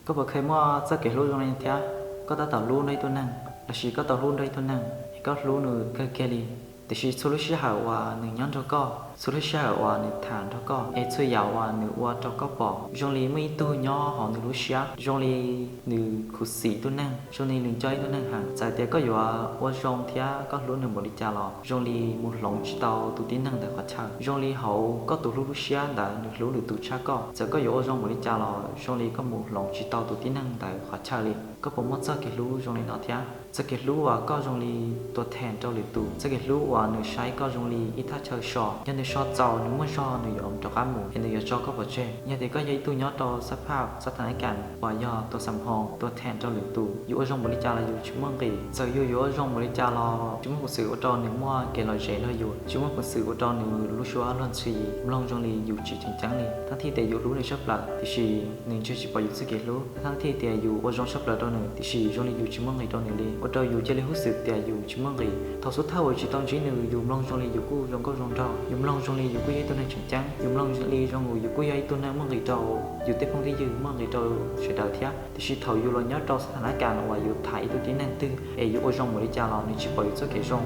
Koj puas kheev muaj txoj kev hlub zoo li no thiab? Koj tab tom hlub nrog ib tug neeg, los sis koj tau hlub nrog ib tug neeg es koj hlub nws kawg kiag li, tiam sis txhua lub sij hawm uas nws nyob nrog koj, txhua lub sij hawm uas nws tham nrog koj, es txhua yam uas nws ua rau koj pom zoo li muaj ib tug nyob hauv nws lub siab, zoo li nws khuv xim ib tug neeg, zoo li nws nco ib tug neeg heev. Txawm tias koj yuav ua zoo thiab koj hlub nws npaum li cas los zoo li mus hloov tsis tau tus tib neeg ntawd qhov chaw. Zoo li hauv koj tus hlub lub siab ntawd nws hlub lwm tus tshaj koj. Txawm koj yuav ua zoo npaum li cas los zoo li koj mus hloov tsis tau tus tib neeg ntawd qhov chaw li. Koj puas muaj txoj kev hlub zoo li no thiab? Txoj kev hlub uas koj zoo li tua them rau lwm tus, txoj kev hlub uas nws saib koj zoo li ib thaj chaw so, yog nws so txaus nws muaj zog nws yuav rov qab mus es nws yuav tso koj pov tseg. Yog tias koj yog ib tug nyob rau xab phaj xab tha na kas uas yog tua xam hoo tua them rau lwm tus, yus ua zoo npaum li cas los yus tsis muaj nqis. Txawm yus yuav ua zoo npaum li cas los tsis muaj peev xwm ua rau nws muaj kev lom zem nrog yus, tsis muaj peev xwm ua rau nws lub suab luag ntxhi mloog zoo li yus tsis tseem ceeb li. Thaj thij tias yus hlub nws tshaj plaws tiam sis nws ntshe tsis pom yus txoj kev hlub. Thaj thij tias yus ua zoo tshaj plaws rau nws tiam sis zoo li yus tsis muaj nqis rau nws li, ua rau yus cia li hnov xwb tias yus tsis muaj nqis. Thaum xub thawj uas tsis tau ntsib nws yus mloog zoo li yus kuj zoo nkauj zoo nraug, yus mloog zoo li yus kuj yog ib tug neeg tseem ceeb, yus mloog li zoo li yus kuj yog ib tug neeg muaj nqis rau yus tej phooj ywg, muaj nqis rau sawv daws thiab. Tiam sis thaum yus los nyob rau xab tha na kas uas yus tham ib tug tib neeg twg es yus ua zoo npaum li cas los nws tsis pom yus txoj kev zoo,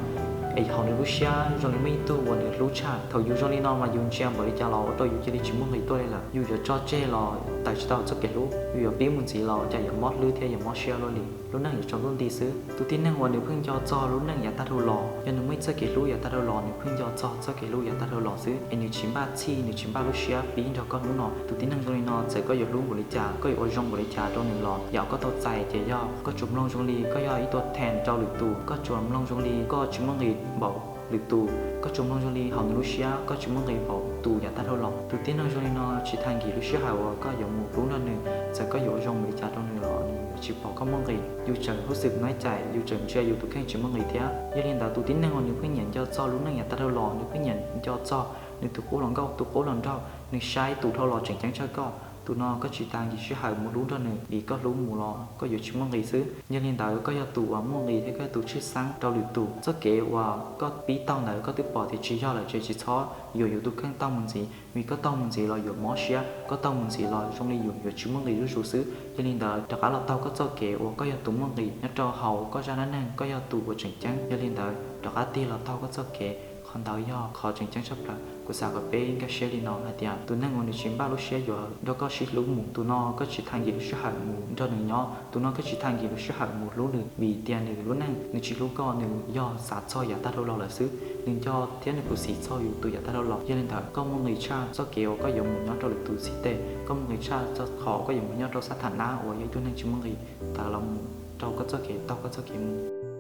es hauv nws lub siab zoo li muaj ib tug uas nws hlub tshaj. Thaum yus zoo li no mas yus ntsia npaum li cas los ua rau yus cia li tsis muaj nqis tuaj li lawm. Yus yuav tso tseg los tawm tsis tau txoj kev hlub, yus yuav pib mus ntxiv los cas yuav mob hlwb thiab yuav mob siab luaj li. Lub neej yuav tsaus ntuj nti xwb. Tus tib neeg uas nws pheej nco txog lub neej yav tag dhau los, yog nws muaj ib txoj kev hlub yav tag dhau los nws pheej nco txog txoj kev hlub yav tag dhau los xwb es nws tsis npaj txhij, nws tsis npaj lub siab pib nrog koj hnub no. Tus tib neeg zoo li no txawm koj yuav hlub npaum li cas, koj yuav ua zoo npaum li cas rau nws los yam koj tau txais ces yog koj tsuas mloog zoo li koj yog ib tug them rau lwm tus, koj tsuas mloog zoo li koj tsis muaj nqis npaum lwm tus, koj tsuas mloog zoo li hauv nws lub siab koj tsis muaj nqis npaum tus yav tag dhau los. Tus tib neeg zoo li no tsis tag kis lub sij hawm uas koj yuav mus hlub nrog nws, txawm koj yuav ua zoo npaum li cas rau nws los nws yuav tsis pom koj muaj nqis. Yus tseem hnov xwb nyob cais, yus tseem ntsia yus tus kheej tsis muaj nqis thiab. Yog li ntawd tus tib neeg uas nws pheej nyiam nco txog lub neej yav tag dhau los, nws pheej nyiam nco txog nws tus qub hluas nkauj tus qub hluas nraug, nws saib tus dhau los tseem ceeb tshaj koj, tus no koj tsis tag kis sij hawm mus hlub nrog nws vim koj hlub mus los koj yuav tsis muaj nqis xwb. Yog li ntawd koj yog tus uas muaj nqis thiab koj yog tus tshwj xeeb rau lwm tus. Txoj kev uas koj pib taug ntawd koj twb pom tias tsis yog lawm ces tsis txhob yuam yus tus kheej taug mus ntxiv, vim koj taug mus ntxiv los yuav mob siab, koj taug mus ntxiv los zoo li yus yuav tsis muaj nqis zuj zus xwb. Yog li ntawd rov qab los taug koj txoj kev uas koj yog tus muaj nqis nyob rau hauv koj zaj dab neeg, koj yog tus uas tseem ceeb. Yog li ntawd rov qab tig los taug koj txoj kev, qhov ntawd yog qhov tseem ceeb tshaj plaws. Kuv xav kom peb nkag siab li no hais tias tus neeg uas nws tsis npaj lub siab yuav nrog koj sib hlub mus, tus no koj tsis tag kis lub sij hawm mus nrog nws nyob, tus no koj tsis tag kis lub sij hawm mus hlub nws vim tias nws lub neej nws tsis hlub koj, nws yog xav txog yav tag dhau los lawm xwb. Nws nco thiab nws khuv xim txog yus tus yav tag dhau los. Yog li ntawd koj muaj nqis tshaj txoj kev uas koj yuav mus nyob rau lwm tus txhais tes, koj muaj nqis tshaj txoj qhov koj yuav mus nyob rau xab tha na uas yog ib tug neeg tsis muaj nqis ntawd los mus rau koj txoj kev taug koj txoj kev mus.